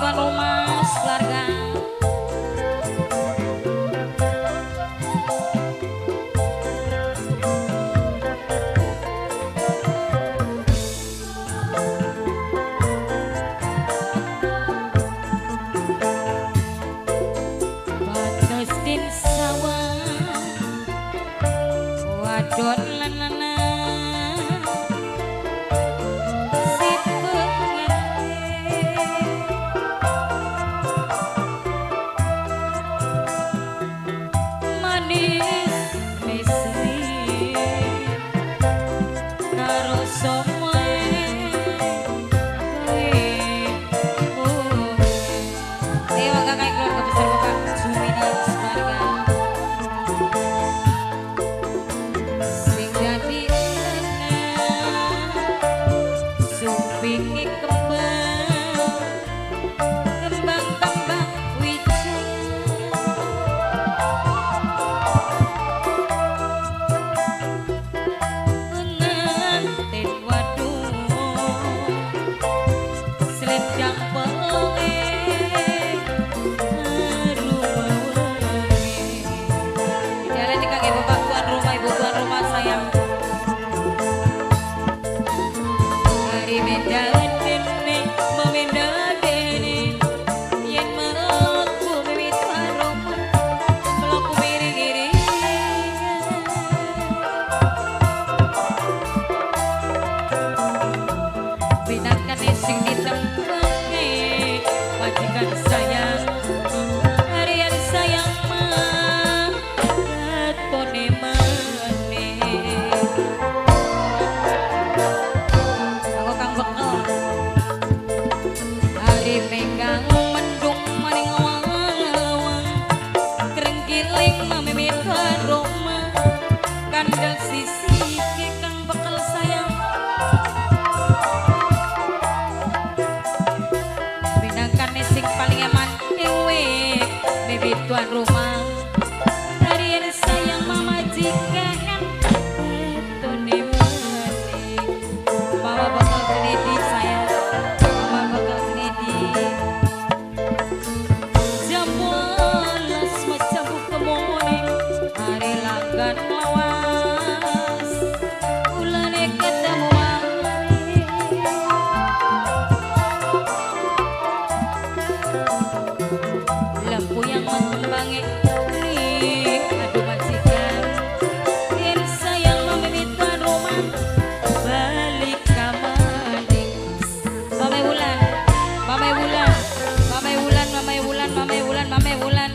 tuan rumah keluarga. Batas din sawah wadon lan lanang tuan rumah harian sayang mama jika tone mane mama bakal genedi sayang mama bakal genedi jam 12 macam kemone hari langgan lawas ulane ketemu lampu yang mengkembangi kuning aduh majikan yen sayang memimit tuan rumah balik kamanding. Mame wulan, mame wulan, mame wulan, mame wulan, mame wulan, mame wulan,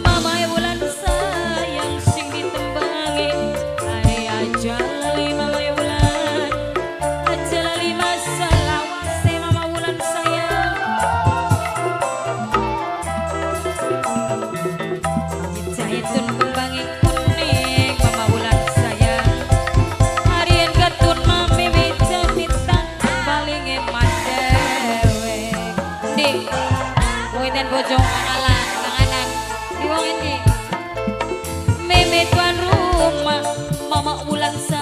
mame wulan sayang sing ditembangi are aja lali mame wulan, aja lali masalah wase mama wulan sayang. Zaitun kembangi kuning mama wulan sayang harian ketun mami wijanita paling eman dewek ndi witen bojong pangalan panganan di wong endi meme tuan rumah mama wulan sayang.